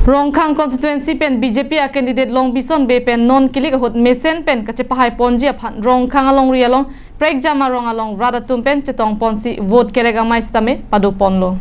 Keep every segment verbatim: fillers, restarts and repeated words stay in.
Rongkhang constituency pen B J P a candidate Longbison Bey pen non kilik ahut mesen pen kachepahai ponji aphan Rongkhang alongri along prekjam arong along rat atum pen chetong ponsi vote kerek amei sitame pado ponlo.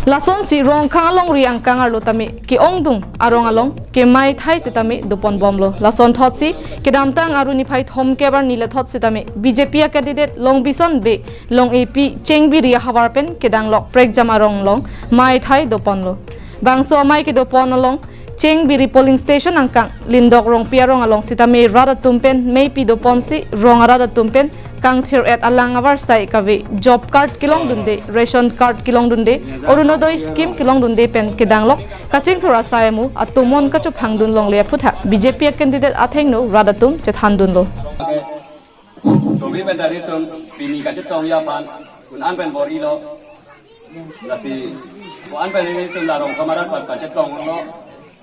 Lasonsi Rongkhang alongri angkang arlo tame ke-ongdung arong along kemai thai sitame do pon bomlo. Lason thotsi kedamtang Aru niphai thomkep arni le thot sitame B J P a candidate Longbison Bey Long-epi Chengbiri ahavar pen kedanglok prekjam arong along mai thai do ponlo. Bangso amei kedo pon along Chengbiri polling station angkang Lindok Rongpi arong along sitame rat atum pen meipi do ponsi rong arat atum pen kangthir-et alang avarsai kave job card kelongdunde, ration card kelongdunde, Orunodoi scheme kelongdunde pen kedanglok kachingthur asai amu atomon kachophangdun longle aphuthak B J P a candidate athengno rat atum chethandunlo. Tobi pen dari tum pini kachetongji aphan un-an pen bor-ilo. Lasi un-an pen nelitum la Rongthom arat aphan kachetonglo.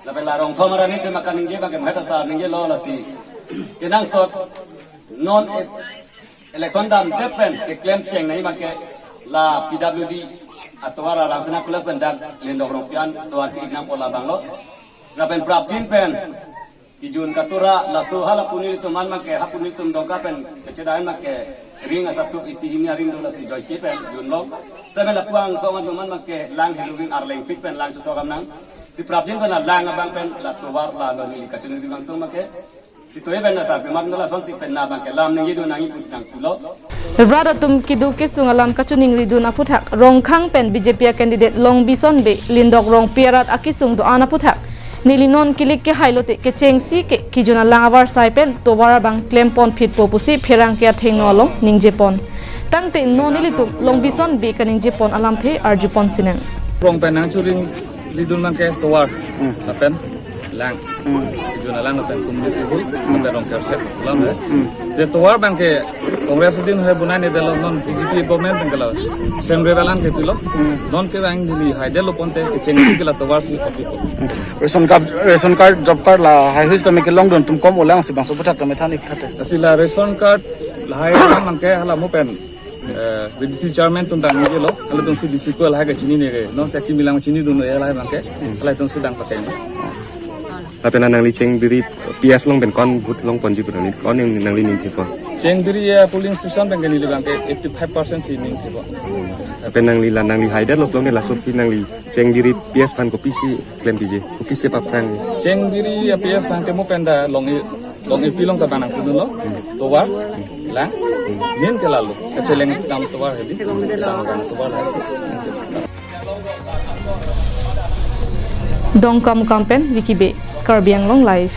Lapen la Rongthom arat nelitum akaningje abang ke mahet asar ningjelo lasi. Kenangsot non e-, election damdet pen keklem cheng nangji abang ke la P W D atovar Rangsina College pen dak Lindok Rongpi an tovar ke-ik nangpo labanglo. Lapen prapjin pen kejun katura laso hala puni tum an abang ke ha puni tum Dongka pen kechedai abang ke ring asaksuk isi hini aring do lasi joike pen junlo. Seme lapuang songan tum an abang ke lang heluving arleng pit pen lang chusok amnang. Si prapjin pen la lang abang pen la tovar la lo neli kachiningri abang tum abang ke. Si toye pen la sa pemat no lasonsi pen na abang ke lam ningje do nangji pusi nangpulo. Rat atum keduk kesung alam kachiningridun aphuthak Rongkhang pen B J P a candidate Longbison Bey Lindok Rongpi arat akesung do-an aphuthak neli non kilik kehai lote kechengsi ke kejun alang avarsai pen tovar abang klem pon phitpo pusi pherangke athengno along ningje pon. Tangte non nelitum Longbison Bey kaningje pon alamthe arju pon sinang. Rong pen nangchuring lidun abang ke tovar. Hmm. Lapen lang. Hmm. Kejun alang lapen community hall, hmm, lapen Rongker set alam le. Hmm. De tovar abang ke Congress adin hai bonai ne delo, non B J P government abang ke lo. Semre balan ke pilo. Hmm. Non ke abang neli haidetlo ponte kechengsi ke la tovar si kopi ko. Hmm. Ration card, ration card, job card lahai hus tame kelongdun atum kom olang si bangso aphuthak tame than-ik thate. Lasi la ration card lahai abang ke hala mo pen eh, V D C chairman atum ta ningjelo, halatum si D C ko lahai kachinine ke, non si akimi lang chinidun lahai abang ke, halatum si dang pakai. Lapen nangli Chengbiri P S along pen ko-an vote long ponji pu nangli, ko-an nangli ningjepo? Chengbiri ya polling station abang ke neli abang ke eighty five percent si ningjepo. Lapen nangli la nangli haidetlo along ke laso aphi nangli Chengbiri P S aphan kopisi klem piji, kopisi paphrang? Chengbiri ya P S abang ke mo pen da long i, Long-epi along ta bang nangkudunlo, tovar, lang, nin ke lalo, kacheleng dam tovar hedi, dam dam tovar hedi. Dongkamukam pen Vicky Bey, Karbi Anglong Live.